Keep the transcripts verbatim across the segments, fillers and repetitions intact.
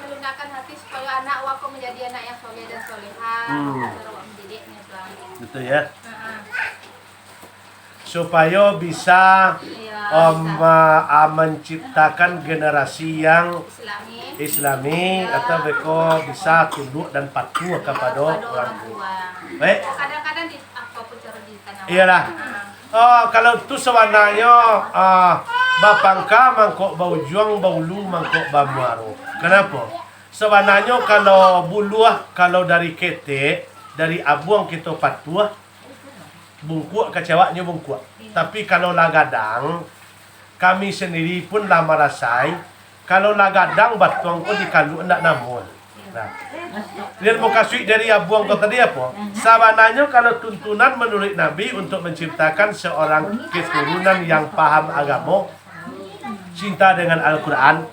Lunakan hati supaya anak awak ko manjadi anak yang soleh dan solehah. Hmm. Cara awak mandidiknyo, Bang. Betul, ya. Ha-ha. Supayo bisa, iya, om, bisa, ah, ah, manciptakan generasi yang Islami. Islami, iya, atau beko bisa tunduk dan patuh kepada orang tua. Kepada orang tua. Baik. Kadang-kadang di, apa pun cara di tanah. Iyalah. Ha. Oh, kalau tu sabananyo, ah, bapangka mangko baujuang, baulu mangko bamuaro. Kanapo? Sabananyo kalau buluah, kalau dari ketek, dari abuang kito patuah, bungkuak kecek awaknyo bungkuak. Tapi kalau lah gadang, kami sandiri pun lah marasai, kalau lah gadang batuang ko dikaluak ndak namuah. Nah, nan mukasuik dari abuang ko tadi apo? Sabananyo kalau tuntunan manuruik Nabi untuk manciptakan seorang keturunan yang paham agamo, cinta dengan Al-Quran,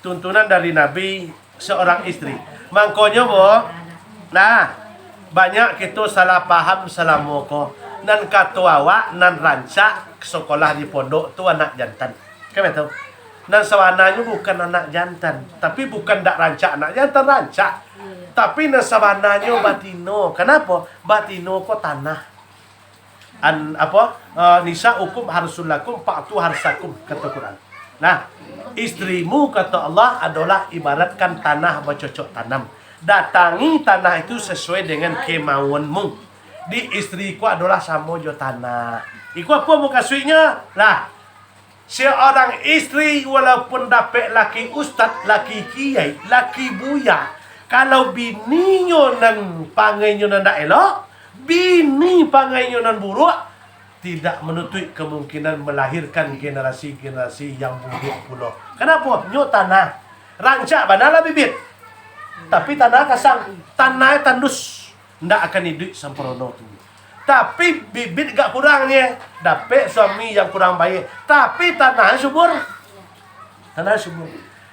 tuntunan dari Nabi seorang istri. Mangkonyo, Bo, nah, banyak kito salah paham salamo ko. Nan kato awak, nan rancak sakolah di pondok tu anak jantan. Kan betul? Nan sabananyo bukan anak jantan, tapi bukan dak rancak anak jantan, rancak. Tapi nan sabananyo batino. Kanapo? Batino ko tanah. An, apo, eh, "Nisa'ukum harsul lakum fa'tu harsakum," kato Quran. Nah, istrimu, kato Allah, adolah ibaratkan tanah bacocok tanam. Datangi tanah itu sesuai dengan kemauanmu. Di istri ko adolah samo jo tanah. Iko apo mukasuiknyo? Lah, seorang istri walaupun dapek laki ustad, laki kiai, laki buya, kalau bininyo nan pangainyo nan dak elok, bini pangainyo nan buruak, tidak menutuik kemungkinan melahirkan generasi-generasi yang buruak pulo. Kanapo? Nyo tanah. Rancak bana lah bibit. Tapi tanah kasang. Tanah tandus. Ndak akan iduik samparono tu. Tapi bibit gak kurang ye, dapek suami yang kurang baik. Tapi tanah subur. Tanah subur.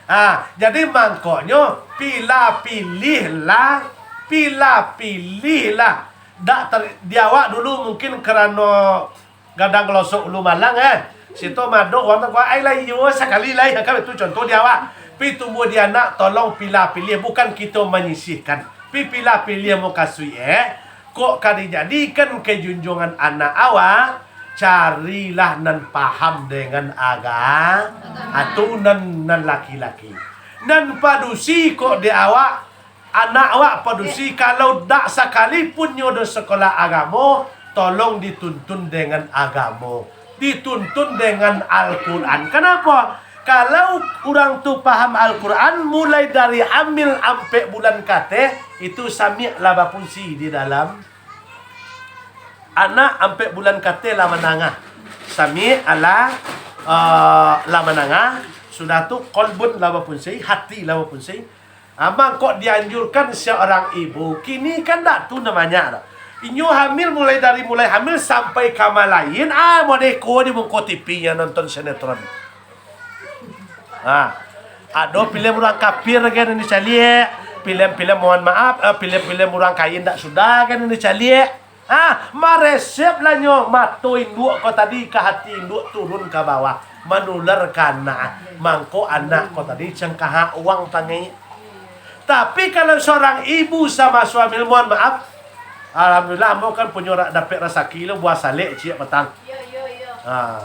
Ha, jadi mangkonyo, pilah pilihlah, pilah pilihlah. Dak ter-, di awak dulu mungkin karano gadang galosok ulu malang, eh. Sito madok urang tu, ai lai yo sakali lai, kan itu contoh di awak. Pi tumbuah di anak, tolong pilah pilih, bukan kito manyisihkan. Pi pilah pilih mukasuik, eh. Kok ka dijadikan kejunjuangan anak awak, carilah nan paham dengan aga-, atau nan, nan laki-laki. Nan padusi kok di awak, anak awak padusi, kalau dak sakalipun nyo do sakolah agamo, tolong dituntun dengan agamo, dituntun dengan Al-Quran. Kanapo? Kalau urang tu paham Al-Quran, mulai dari hamil ampek bulan kateh, itu samiak lah bafungsi di dalam anak ampek bulan kateh lah manangah. Samiak alah, eh, lah manangah, sudah tu kolbun lah bafungsi, hati lah bafungsi. Amang kok dianjurkan seorang ibu, kini kan dak tu namonyo doh. Inyo hamil mulai dari mulai hamil sampai ka malain, ah, modeko di muko T V nyo nonton sinetron. Ha. Ado filem urang kafir kan nan dicaliak, filem-filem, mohon maaf, eh, filem-filem urang kaya indak sudah kan nan dicaliak. Ha, maresep lah nyo mato induak ko tadi ka hati induak turun ka bawah, manular ka anak. Mangko anak ko tadi cangkahak uang pangai. Tapi kalau seorang ibu sama suami, mohon maaf, alhamdulillah, ambo kan punyo ra-, dapek rasaki lo buah salek ciek patang. Yo, yo, yo. Ha.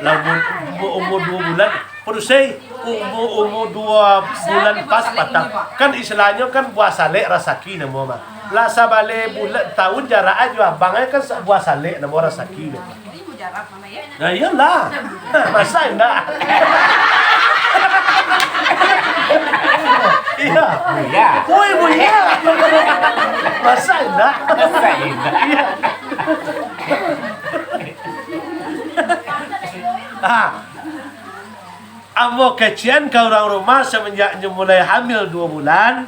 Lah umur, umur, umur duo bulan, padusi, umur, umur duo bulan pas patang. Kan istilahnyo kan buah salek rasaki namo mah. Lah sabaleh bulan, taun jarak ajo abang ai kan sa-, buah salek namo rasaki namo. Nah, iyolah. Masa indak? Iya. Buya. Woi, buya. Masa indak? Masa indak? Iya. Ah. Ambo kasian ka urang rumah, samanjak nyo mulai hamil duo bulan,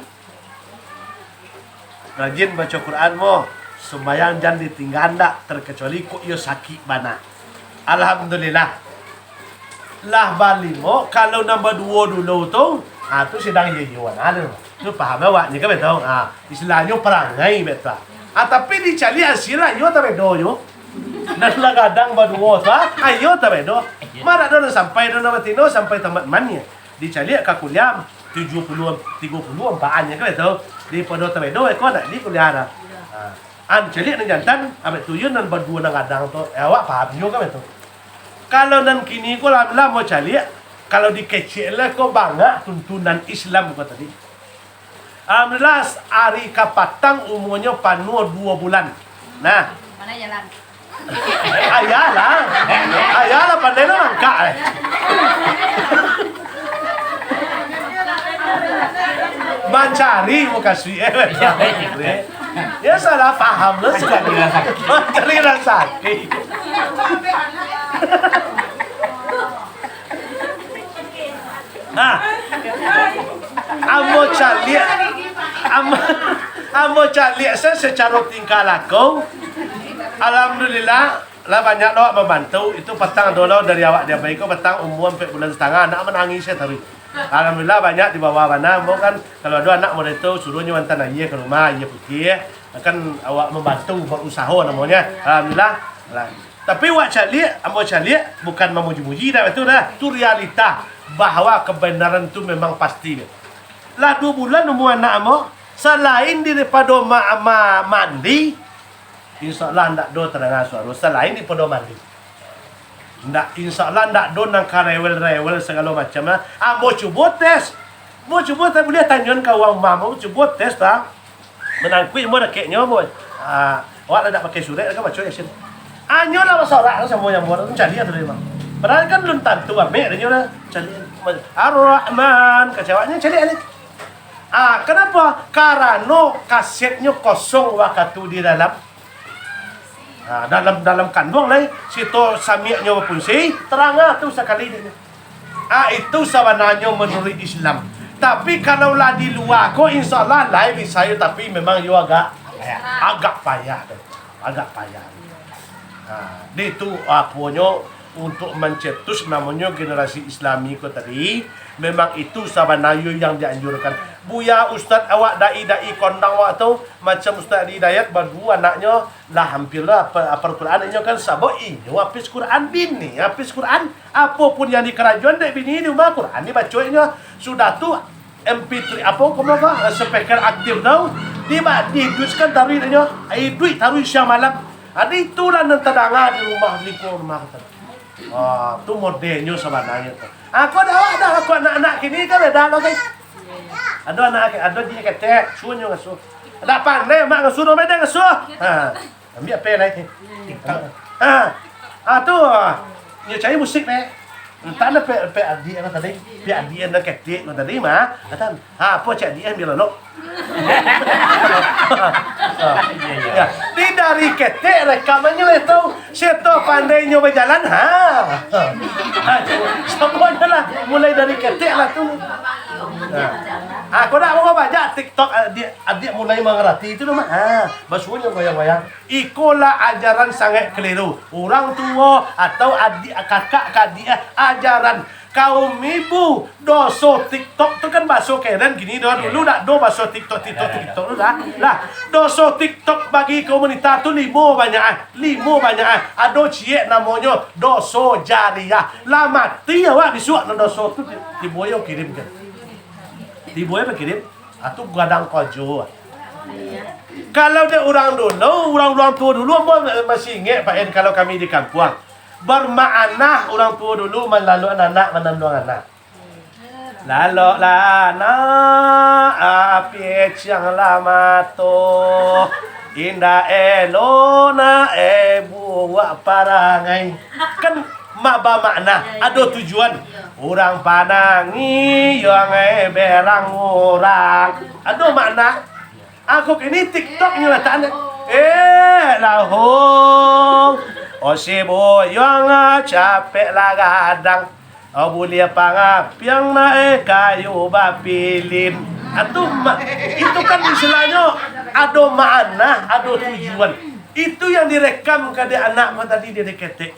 rajin baco Quran mo, sumbayang jan ditinggaan dak, terkecuali kok iyo sakik bana. Alhamdulillah. Lah balimo, kalau nan baduo dulu tu, ha, tu sidang iyo-iyoan ado. Tu paham awak nyo kan, betul? Ha, istilahnyo parangai, betul. Ha, tapi dicaliak hasilnyo tabedo nyo. Nan lah gadang baduo tu, ha, iyo tabedo. Mah dak ado nan sampai, dak ado nan batino sampai tamat mania. Dicaliak ka kuliah tujuah puluah, tigo puluah ampek an nyo kan itu. Daripado tabedo eko nak di kuliah dah. Ha. An caliak nan jantan, abih tu yo nan baduo nan gadang tu. Eh, awak paham juo kan itu. Kalau nan kini ko lah, lah mau caliak, kalau dikecek lah ko bangak tuntunan Islam ko tadi. Alhamdulillah, ari kapatang umuanyo panuah duo bulan. Nah. Mana jalan? Ayalah. Ayalah, pandai lah mangkak, eh. Mancari mukasuik, eh. Ya, salah paham lah sekali. Mancari rasaki. Ha. Ambo caliak, ambo, ambo caliak se-, secaro tingkah laku. Alhamdulillah, lah banyak lo mambantu. Itu patang dolo dari awak dia baik ko, patang umua ampek bulan satangah, anak manangih se taruih. Alhamdulillah, banyak di bawah bana. Ambo kan, kalau ado anak model tu, suruah nyo antan aia ka rumah, aia putiah. Kan awak mambantu, barusaho namonyo. Alhamdulillah. Lah. Tapi wak caliak, ambo caliak, bukan mamuji-muji dah, itu dah. Tu realita bahwa kebenaran tu memang pasti. Lah duo bulan umua anak ambo, salain daripado ma-, ma-, mandi, insya Allah ndak do tadanga suaro, salain daripado mandi. Ndak, insya Allah ndak do nan ka rewel-rewel sagalo macam lah. Ambo cubo tes. Ambo cubo tes, buliah tanyoan ka urang rumah ambo, cubo tes lah. Manangkuik ambo dakeknyo, ambo, ah, awak lah dak pakai surek, lah kan baco Yasin. Anyo lah basorak lah samo ambo, caliak tu dari mah. Padahal kan lun tantu amek, anyo lah caliak. Ar-Rahman, kacawaknyo caliak ni. Ah, kenapa? Karano kasetnyo kosong wakatu di dalam. Ha, dalam, dalam kanduang lai, sito samiaknyo bapunsi, tarang tu sakali dek nyo. Ah, itu sabananyo manuruik Islam. Tapi, kalau lah di lua ko, insya Allah lai bisa yo, tapi memang yo agak, agak payah tu. Agak payah. Ha, di tu, aponyo, untuk mancetus namonyo generasi Islami ko tadi, memang itu sabananyo yang dianjurkan. Buya, ustaz awak, dai-dai kondang awak tu, macam Ustaz Adi Hidayat, baduo anaknyo, lah hampir lah apa, apa Quran inyo kan, sabab inyo hafiz Quran, bini hafiz Quran. Apo pun yang dikarajoan dek bini di rumah, Quran dibaco inyo. Sudah tu, M P three, apo, komo ko, speaker aktif tu, diba-, diiduikkan taruih inyo. Iduik taruih siang malam. Jadi itulah nan tadanga di rumah, lingkuang rumah kata. Ah, tu modelnyo sabananyo tu. Aku ado awak dah, aku anak-anak kini kan beda lo, guys. Ado anak, ado ji ketek, suruah nyo ngasuh. Dak pandai mak ngasuh, dak pandai ngasuh. Ha, ambiak pen lai. Ha. Ha, tu. Nyo cari musik deh. Entah dah pek, pek adiak lah tadi. Pek adiak nan ketek lah tadi mah. Kata, ha, apo cak adiak ambiak lolok. Ya, di dari ketek rekamannyo lah tu. Seto pandainyo bajalan, ha. Ha, samuanyo lah, mulai dari ketek lah tu. Ha. Ha, kau nak mau baca TikTok, adiak, adiak mulai mangarati tu mah. Ha, basuonyo goyang-goyang. Ikolah ajaran sangaik keliru. Urang tuo atau adiak, kakak ka adiak, ajaran kaum ibu, doso TikTok tu kan baso keren kini doh. Dulu dak do baso TikTok, TikTok, TikTok tu dah. Lah, doso TikTok bagi kaum wanita tu limo banyak ah. Limo banyak ah. Ado ciek namonyo doso jariah. Lah mati awak bisuak nan doso tu ti-, tibo yo kirim kan. Tibo yo kirim. Ah, tu gadang kojo. Kalau dek urang dulu, urang-urang tuo dulu, ambo masih ingek, Pak En, kalau kami di kampuang. Barmaanah urang tuo dulu malalokan anak, mananduang anak. Laloklah anak, api ciang lah mato, indak elok nak eh buek parangai. Kan ma-, bamakna, ado tujuan. Urang panangih, yo ngai berang urang. Ado makna. Aku kini TikTok nyo lah tak ado. Eh, lahong. Oh, si buyuang, ah, capek lah gadang. Oh, buliah pangapiang nak eh kayu bapilin. Ah, tu ma-, itu kan istilahnyo ado makna, ado tujuan. Itu yang direkam ka dek anak tadi, dia diketek.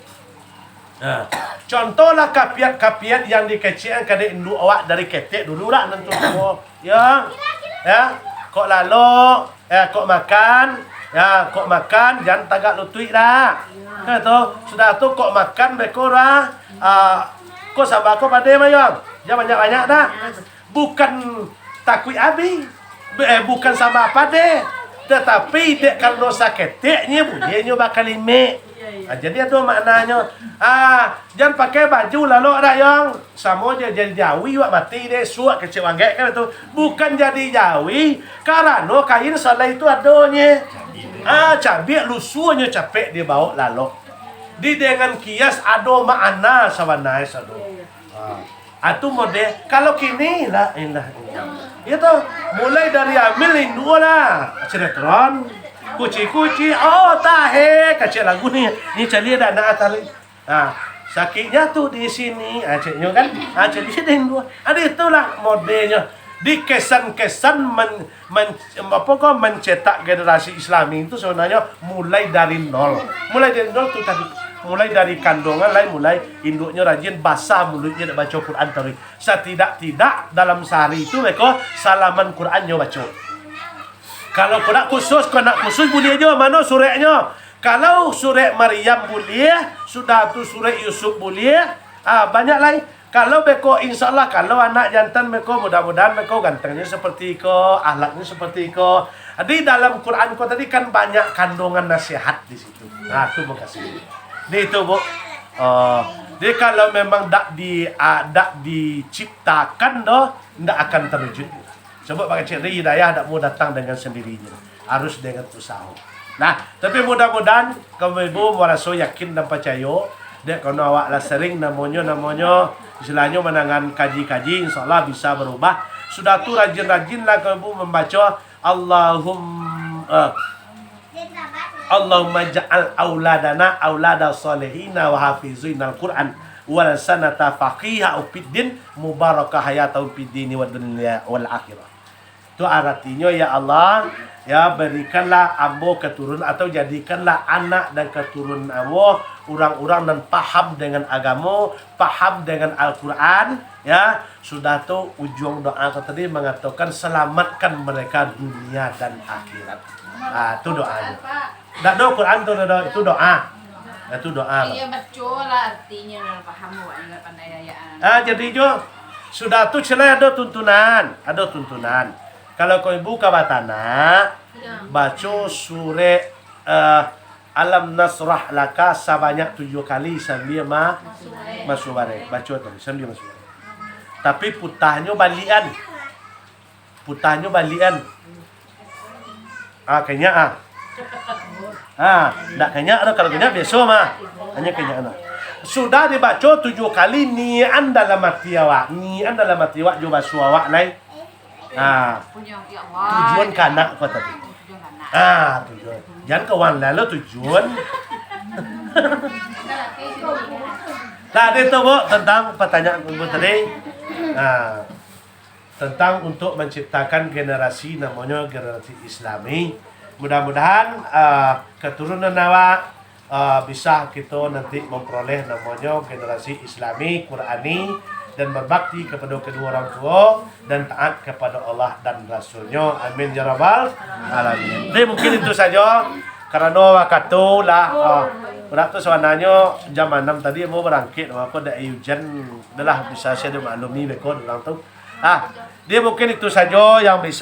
Nah, contohlah kapiat-kapiat yang dikecekan ka dek induak awak dari ketek dulu lah, nan tu tuo. Ya. Ya. Kok lalok, ya, kok makan, ya, kok makan, jan tagak lutuik dah. Nah, tu, sudah tu kok makan beko dah. Ah, kok samba ko padeh, Mayang? Jan banyak-banyak dah. Bukan takuik abih, eh, bukan sambah padeh, tatapi dek karano saketek nyo buliah nyo bakalimek. Ah, jadi ado maknanyo. Ah, jan pakai baju lalok dah, Yong. Samo jo jadi jawi wak mati deh, suak kecek wanggek kan tu. Bukan jadi jawi, karano kain salai tu adonyo. Ah, cabiak lusuanyo capek dibaok lalok. Di dengan kias ado makna sabananyo sado. Ah. Atu model, kalau kini, la ilaha illallah. Iyo tu, mulai dari amil induk lah. Sinetron, kuci-kuci, oh tahe, kacik lagu ni. Ni cali ada anak tadi. Ha, sakitnya tu di sini, ha, ceknyo kan. Ha, cali sini induk. Ada itulah modelnya. Di kesan-kesan men-, men-, apa ko, mencetak generasi Islami itu sebenarnya mulai dari nol. Mulai dari nol tu tadi. Mulai dari kandungan lai, mulai induknyo rajin basah mulutnyo nak baco Quran tadi. Satidak-tidak dalam sahari tu mereka salaman Quran nyo baco. Kalau ko nak khusus, ko nak khusus buliah jo, mano sureknyo? Kalau surek Maryam buliah, sudah tu surek Yusuf buliah, ah, banyak lai. Kalau beko, insya Allah, kalau anak jantan beko, mudah-mudahan beko gantengnyo seperti iko, akhlaknyo seperti iko. Di dalam Quran ko tadi kan banyak kandungan nasihat di situ. Nah, tu makasih. Di itu, Bu. Oh, jadi kalau memang dak di, ah, dak diciptakan doh, ndak akan terwujud. Sabab pakecek tadi, hidayah dak mau datang dengan sendirinya. Harus dengan usaha. Nah, tapi mudah-mudahan kamu ibu maraso yakin dan pacayo, dek karano awak lah sering namonyo, namonyo, istilahnyo manangan kaji-kaji, insya Allah bisa berubah. Sudah tu rajin-rajinlah kamu ibu mambaco, Allahum-, eh, Allahumma ja'al auladana aulada salihina wa hafizinal Qur'an wal sanata faqiha upiddin mubaraka hayatahum fid dini wa dunya wal akhirah. Tu aratinyo, ya Allah, ya, berikanlah ambo keturunan atau jadikanlah anak dan keturunan ambo urang-urang nan paham dengan agamo, paham dengan Al-Quran, ya. Sudah tu, ujuang doa ko tadi mangatokan, selamatkan mereka dunia dan akhirat. Ah, tu doanyo. Dak do Quran tu, dak do. Itu doa. Itu doa. Iyo, baco lah artinyo, lah paham awak, ingat pandai ayat. Ah, jadi jo, sudah tu, cilai ado tuntunan, ado tuntunan. Kalau kau ibu ka batanak, baco surek, eh, Alam Nasrah Laka sabanyak tujuh kali sambia ma-, masubarek. Baco tu, sambia masubarek. Tapi putahnyo balian. Putahnyo balian. Ah, kanyak ah. Ah, ndak kanyak doh, kalau kanyak biaso mah. Hanya kanyak nah. Sudah dibaco tujuh kali, nian dalam ati awak, nian dalam ati awak jo baso awak lai. Ah. Tujuan ka anak ko tadi. Ah, tujuan. Jan ka wan lalu tujuan. Nah, itu, Bu, tentang pertanyaan Ibu tadi. Ah. Tentang untuk menciptakan generasi, namonyo generasi Islami. Mudah-mudahan, ah, keturunan awak, ah, bisa kito nanti memperoleh namonyo generasi Islami, Qurani, dan berbakti kepada kedua orang tua dan taat kepada Allah dan Rasul-Nyo. Amin ya rabbal alamin. Jadi mungkin itu saja, karena waktu lah, ah, waktu sebenarnya jam enam tadi mau berangkat, maka dak ujan, adalah bisa saya dimaklumi beko orang tu. Ah, jadi mungkin itu saja yang bisa